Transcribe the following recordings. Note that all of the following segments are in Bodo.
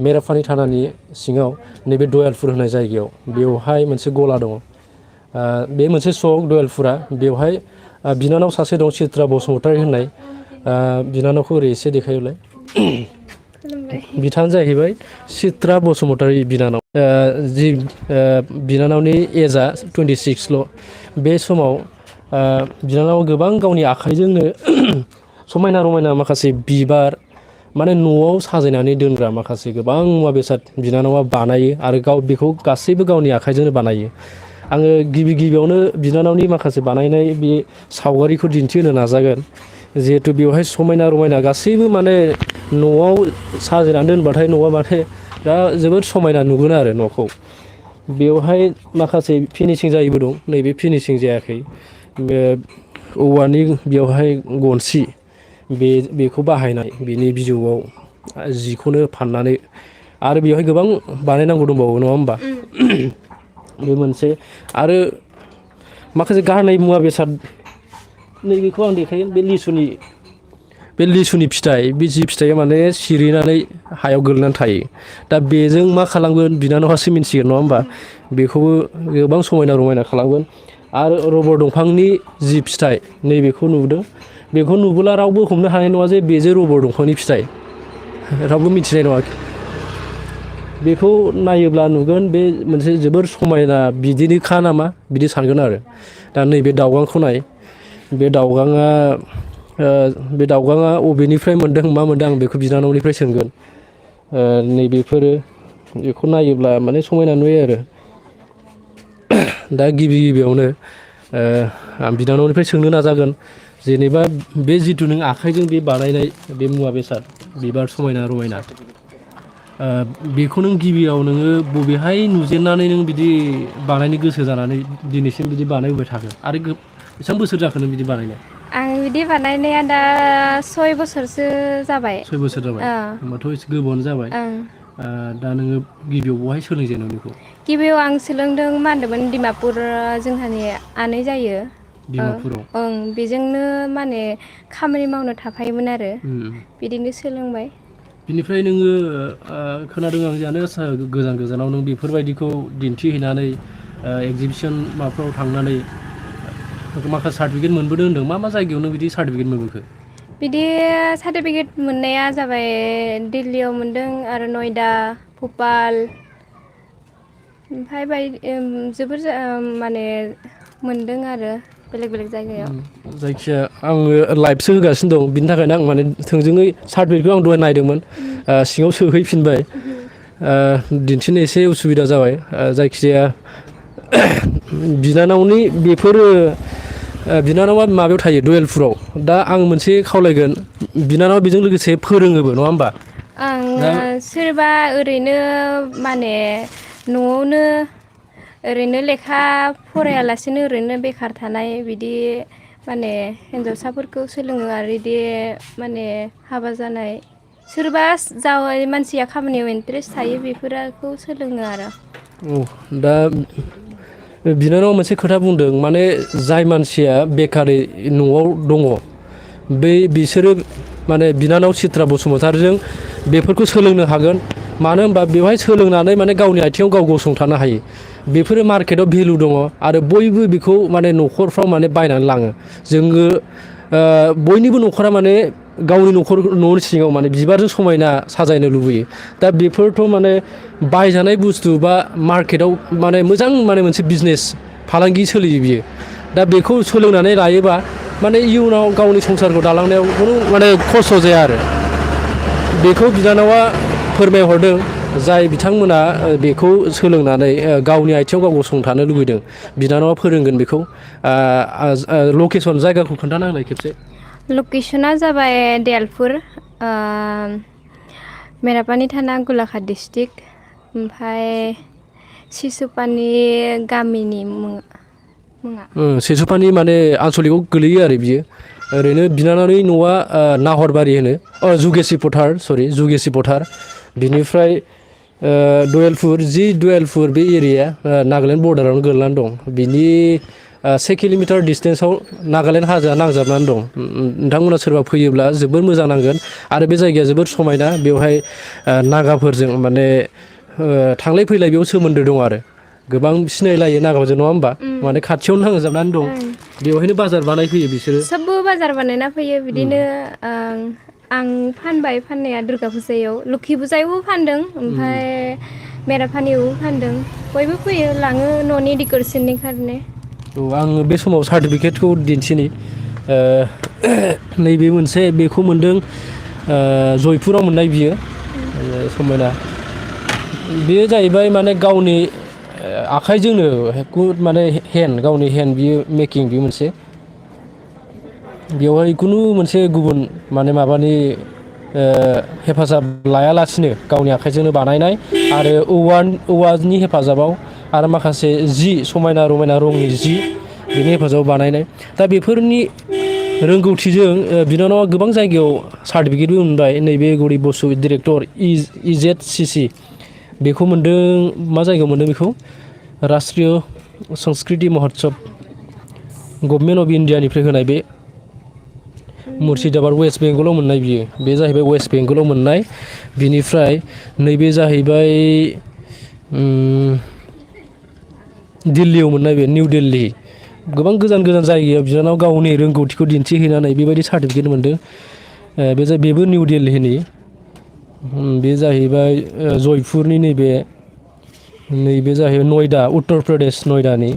मेरापानि थानानि सिङाव नैबे दयालपुर होननाय जायगायाव बेवहाय मोनसे गला दङ। बे मोनसे सक दयालपुरा बेवहाय बिनानाव सासे दं चित्रा बसुमतारी होननाय बिनानावखौ ओरै एसे देखायोलाय बिथाङानो जाहैबाय चित्रा बसुमतारी बिनानाव जि बिनानावनि एजआ 26ल' बे समाव बिनानावा गोबां गावनि आखाइजोंनो समायना रमायना माखासे बिबार माने न'आव साजायनानै दोनग्रा माखासे गोबां मुवा बेसाद बिनानावा बानायो आरो गाव बेखौ गासैबो गावनि आखाइजोंनो बानायो। आङो गिबियावनो बिनानावनि माखासे बानायनाय बे सावगारिखौ दिन्थिहोनो नाजागोन। जिहेथु बेवहाय समायना रमायना गासैबो माने न'आव साजायनानै दोनबाथाय न'आ माने दा जोबोद समायना नुगोन आरो न'खौ। बेवहाय माखासे फिनिसिं जायैबो दं नैबे फिनिसिं जायाखै। औवानि बेवहाय गनसि बेखौ बाहायनाय बिनि बिजौआव जिखौनो फाननानै आरो बेवहाय गोबां बानायनांगौ दंबावो नङा होमबा? बे मोनसे आरो माखासे गारनाय मुवा बेसाद नैबेखौ आं देखायगोन बे लिसुनि फिथाइ बे जि फिथाइया माने सिरिनानै हायाव गोग्लैनानै थायो। दा बेजों मा खालामगोन बिनानावासो मिथिगोन नङा होमबा? बेखौबो गोबां समायना रमायना खालामगोन। आरो रबर दंफांनि जि फिथाइ नैबेखौ नुदों। बेखौ नुबोला रावबो हमनो हानाय नङा जे बेजे रबर दंफांनि फिथाइ रावबो मिथिनाय नङा। बेखौ नायोब्ला नुगोन बे मोनसे जोबोर समायना बिदिनोखा नामा बिदि सानगोन आरो। दा नैबे दाउगांखौ नाय बे दाउगाङा अबेनिफ्राय मोनदों मा मोनदों आं बेखौ बिनानावनिफ्राय सोंगोन। नैबेफोरो बेखौ नायोब्ला माने समायना नुयो आरो। दा गिबियावनो आं बिनानावनिफ्राय सोंनो नाजागोन जेनेबा बे जिथु नों आखाइजों बे बानायनाय बे मुवा बेसाद बिबार समायना रमायना बेखौ नों गिबियाव नोङो बबेहाय नुजेननानै नों बिदि बानायनो गोसो जानानै दिनैसिम बिदि बानायबोबाय थागोन आरो बेसेबां बोसोर जाखो नों बिदि बानायनाया? आं बिदि बानायनाया दा 6 बोसोरसो जाबाय। 6 बोसोर जाबाय होमबाथ' एसे गोबावानो जाबाय। ओं दा नोङो गिबियाव बहाय सोलोंजेनो बेखौ? गिबियाव आं सोलोंदों मा होनदोंमोन डिमापुर जोंहानि आनै जायो। डिमापुराव ओं बेजोंनो माने खामानि मावनो थाफायोमोन आरो बिदिनो सोलोंबाय। बिनिफ्राय नोङो खोनादों आं जानो गोजान गोजानाव नों बेफोरबायदिखौ दिन्थिहैनानै एगजिबिसन माबाफ्राव थांनानै माखासे सार्टिफिकेट मोनबोदों होनदों। मा जायगायाव नों बिदि सार्टिफिकेट मोनबोखो? बिदि सार्टिफिकेट मोननाया जाबाय दिल्लीयाव मोनदों आरो नयदा, भुपाल ओमफ्राय जोबोर माने मोनदों आरो बेलेग बेलेग जायगायाव। जायखिजाया आङो लाइभसो होगासिनो दं बिनि थाखायनो आं माने थोंजोङै सार्टिफिकेटखौ आं दहाय नायदोंमोन सिङाव सोहैफिनबाय दिन्थिनो एसे उसुबिदा जाबाय। जायखिजाया बिनानावनि बेफोरो बिनानावा माबायाव थायो दयालपुराव। दा आं मोनसे खावलायगोन बिनानावा बेजों लोगोसे फोरोङोबो नङा होमबा? दा सोरबा ओरैनो माने न'आवनो ओरैनो लेखा फरायालासेनो ओरैनो बेखार थानाय बिदि माने हिन्जावसाफोरखौ सोलोङो आरो बिदि माने हाबा जानाय सोरबा मानसिया खामानियाव इन्टारेस्ट थायो बेफोरखौ सोलोङो आरो। दा बिनानावा मोनसे खोथा बुंदों माने जाय मानसिया बेकारै न'आव दङ बिसोरो माने बिनानाव चित्रा बसुमतारीजों बेफोरखौ सोलोंनो हागोन। मानो होनबा बेवहाय सोलोंनानै माने गावनि आथिङाव गाव गसंथानो हायो। बेफोरो मार्केटाव भेलु दङ आरो बयबो बेखौ माने न'खरफ्राव माने बायनानै लाङो। जोङो बयनिबो न'खरा माने गावनि न'नि सिङाव माने बिबारजों समायना साजायनो लुबैयो। दा बेफोरथ' माने बायजानाय बुस्थु बा मार्केटाव माने मोजां माने मोनसे बिजनेस फालांगि सोलियो बियो। दा बेखौ सोलोंनानै लायोबा माने इयुनाव गावनि संसारखौ दालांनायाव खुनु माने खस्थ' जाया आरो। बेखौ बिनानावा फोरमायहरदों जाय बिथांमोना बेखौ सोलोंनानै गावनि आथिङाव गाव गसंथानो लुबैदों बिनानावा फोरोंगोन बेखौ। लकेसन जायगाखौ खोन्थाना होलाय खेबसे। लकेसना जाबाय दयालपुर मेरापानि थाना गलाघाट डिस्ट्रिक्ट ओमफ्राय सिसुपानि गामिनि मुङा सेसुपानि माने आनसलिकआव गोलैयो आरो बियो। ओरैनो बिनानावनि न'आ नाहरबारि होनो जुगेसि पथार बिनिफ्राय दयालपुर बे एरिया नागालेण्ड बर्डारावनो गोलैनानै दं। बिनि से किल'मिटार डिसटेन्सआव नागालेण्ड हाजोआ नांजाबनानै दं। नोंथांमोना सोरबा फैयोब्ला जोबोर मोजां नांगोन आरो बे जायगाया जोबोर समायना बेवहाय नागाफोरजों माने थांलाय फैलाय बेयाव सोमोन्दो दं आरो गोबां सिनायलायो नागाफोरजों नङा होमबा माने खाथियावनो नांजाबनानै दं बेवहायनो बाजार बानायफैयो बिसोरो सबबो बाजार बानायना फैयो बिदिनो आं फानबाय फाननाया दुर्गा फुजायाव लोखि फुजायावबो फानदों ओमफ्राय मेरापानियावबो फानदों बयबो फैयो लाङो न'नि डेक'रेसननि खारने औ आङो बे समाव सार्टिफिकेटखौ दिन्थिनि नैबे मोनसे बेखौ मोनदों जयपुराव मोननाय बियो समायना बेयो जाहैबाय माने गावनि आखाइजोंनो माने गावनि हेन्ड बियो मेकिं बियो मोनसे बेवहाय खुनु मोनसे गुबुन माने माबानि हेफाजाब लायालासिनो गावनि आखाइजोंनो बानायनाय आरो औवानि हेफाजाबाव आरो माखासे जि समायना रमायना रंनि जि बेनि हेफाजाबाव बानायनाय दा बेफोरनि रोंगौथिजों बिनानावा गोबां जायगायाव सार्टिफिकेटबो मोनबाय नैबे गरिब बसु डिरेक्टर EZCC बेखौ मोनदों मा जायगायाव मोनदों बेखौ राष्ट्रीय संस्कृति महोत्सव गभर्नमेन्ट अफ इन्डियानिफ्राय होनाय बे मुर्शिदाबाद वेस्ट बेंगलाव मोननाय बियो बे जाहैबाय वेस्ट बेंगलाव मोननाय बिनिफ्राय नैबे जाहैबाय दिल्लीयाव मोननाय बे निउ दिल्ली गोबां गोजान गोजान जायगायाव बिनानाव गावनि रोंगौथिखौ दिन्थिहैनानै बेबायदि सार्टिफिकेट मोनदों बेबो निउ दिल्लीनि बे जाहैबाय जयपुरनि नैबे जाहैबाय नयदा उत्तर प्रदेश नयदानि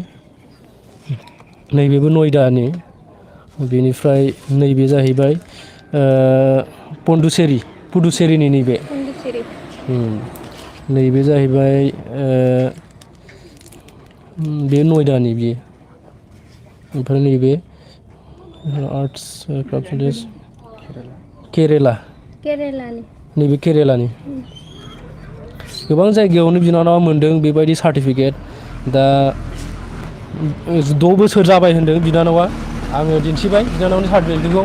नैबेबो नयदानि बेनिफ्राय नैबे जाहैबाय पुडुचेरीनि नैबे जाहैबाय बे नयदानि बियो ओमफ्राय नैबे आर्ट्स केरेलानि नैबे केरेलानि गोबां जायगायावनो बिनानावा मोनदों बेबायदि सार्टिफिकेट दा 6 बोसोर जाबाय होनदों बिनानावा आङो दिन्थिबाय बिनानावनि सार्टिफिकेटखौ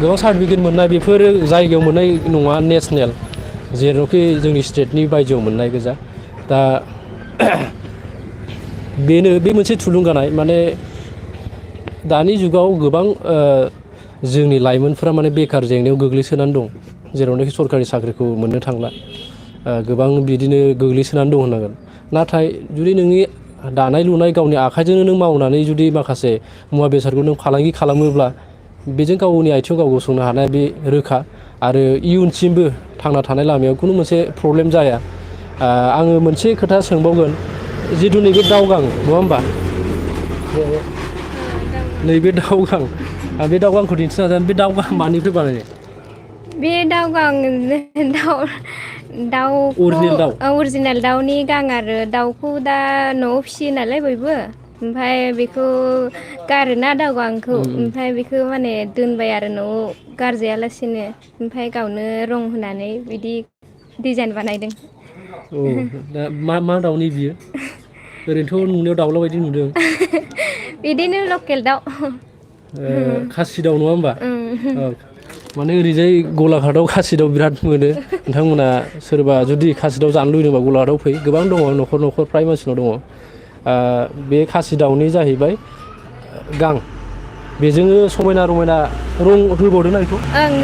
गोबां सार्टिफिकेट मोननाय बेफोर जायगायाव मोननाय नङा नेसनेल जेरावखि जोंनि स्टेटनि बायजोआव मोननाय गोजा दा बे मोनसे थुलुंगानाय माने दानि जुगाव गोबां जोंनि लाइमोनफोरा माने बेखार जेंनायाव गोग्लैसोनानै दं जेरावनाखि सरकारि साख्रिखौ मोननो थांला गोबां बिदिनो गोग्लैसोनानै दं होननांगोन नाथाय जुदि नोंनि दानाय लुनाय गावनि आखाइजोंनो नों मावनानै जुदि माखासे मुवा बेसादखौ नों फालांगि खालामोब्ला बेजों गावनि आथिङाव गाव गसंनो हानाया बे रोखा आरो इयुनसिमबो थांना थानाय लामायाव खुनु मोनसे प्रब्लेम जाया आङो मोनसे खोथा सोंबावगोन जिथु नैबे दावगां नङा होमबा नैबे दावगां बे दावगांखौ दिन्थिनो नाजागोन बे दावगां मानिफ्राय बानायनाय बे दावगां अरिजिनेल दाउनि गां आरो दाउखौ दा न'आव फिसियो नालाय बयबो ओमफ्राय बेखौ गारोना दावगांखौ ओमफ्राय बेखौ माने दोनबाय आरो न'आव गारजायालासिनो ओमफ्राय गावनो रं होनानै बिदि डिजाइन बानायदों दा मा दाउनि बियो ओरैनोथ' नुनायाव दाउला बायदि नुदों बिदिनो लकेल दाउ खासि दाउ नङा होमबा माने ओरैजाय गलाघाटआव खासि दाउ बिराद मोनो नोंथांमोना सोरबा जुदि खासि दाउ जानो लुबैदोंबा गलाघाटआव फै गोबां दङ न'खर फ्राय मानसिनाव दङ बे खासि दाउनि जाहैबाय गां बेजोंनो समायना रमायना रं होबावदोंना बेखौ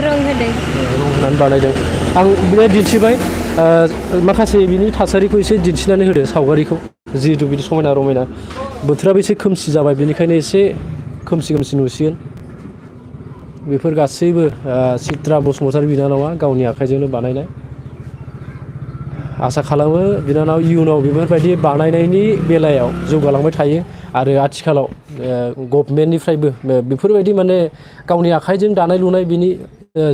रं होदों रं होनानै बानायदों आं बिराद दिन्थिबाय माखासे बिनि थासारिखौ एसे दिन्थिनानै होदो सावगारिखौ जिहेतु बिदि समायना रमायना बोथोराबो एसे खोमसि जाबाय बेनिखायनो एसे खोमसि नुसिगोन बेफोर गासैबो चित्रा बसुमतारी बिनानावा गावनि आखाइजोंनो बानायनाय आसा खालामो बिनानाव इयुनाव बेफोरबायदि बानायनायनि बेलायाव जौगालांबाय थायो आरो आथिखालाव गभर्नमेन्टनिफ्रायबो बेफोरबायदि माने गावनि आखाइजों दानाय लुनाय बिनि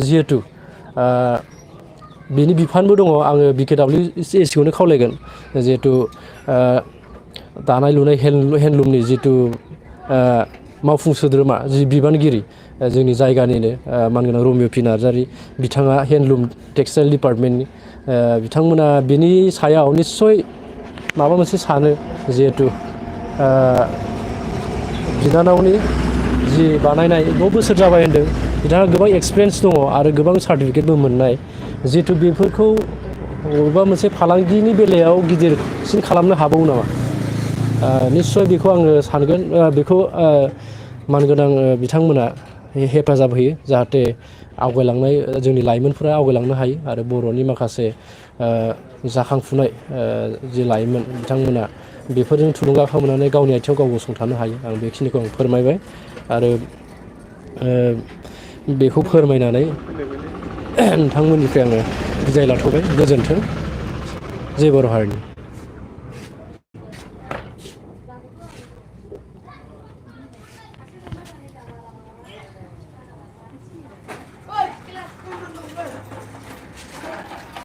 जिहेतु बिनि बिफानबो दङ आङो BKWSCखौनो खावलायगोन जिहेतु दानाय लुनाय हेन्दलुमनि जितु मावफुं सोद्रोमा जि बिबानगिरि जोंनि जायगानिनो मानगोनां रमिय' पि नार्जारि बिथाङा हेन्दलुम टेक्सटाइल डिपार्टमेन्टनि बिथांमोना बिनि सायाव निस्सय माबा मोनसे सानो जिहेतु बिनानावनि जि बानायनाय 9 बोसोर जाबाय होन्दों बिथाङा गोबां एक्सपिरियेन्स दङ आरो गोबां सार्टिफिकेटबो मोननाय जिहेतु बेफोरखौ बबेबा मोनसे फालांगिनि बेलायाव गिदिरसिन खालामनो हाबावो नामा निस्सय बेखौ आङो सानगोन बेखौ मानगोनां बिथांमोना हेफाजाब होयो जाहाथे आवगायलांनाय जोंनि लाइमोनफोरा आवगायलांनो हायो आरो बर'नि माखासे जाखांफुनाय जि लाइमोन बिथांमोना बेफोरजों थुलुंगाखां मोननानै गावनि आथिङाव गाव गसंथानो हायो आं बेखिनिखौ आं फोरमायबाय आरो बेखौ फोरमायनानै नोंथांमोननिफ्राय आङो बिदाय लाथ'बाय गोजोन्थों जय बर' हारिनि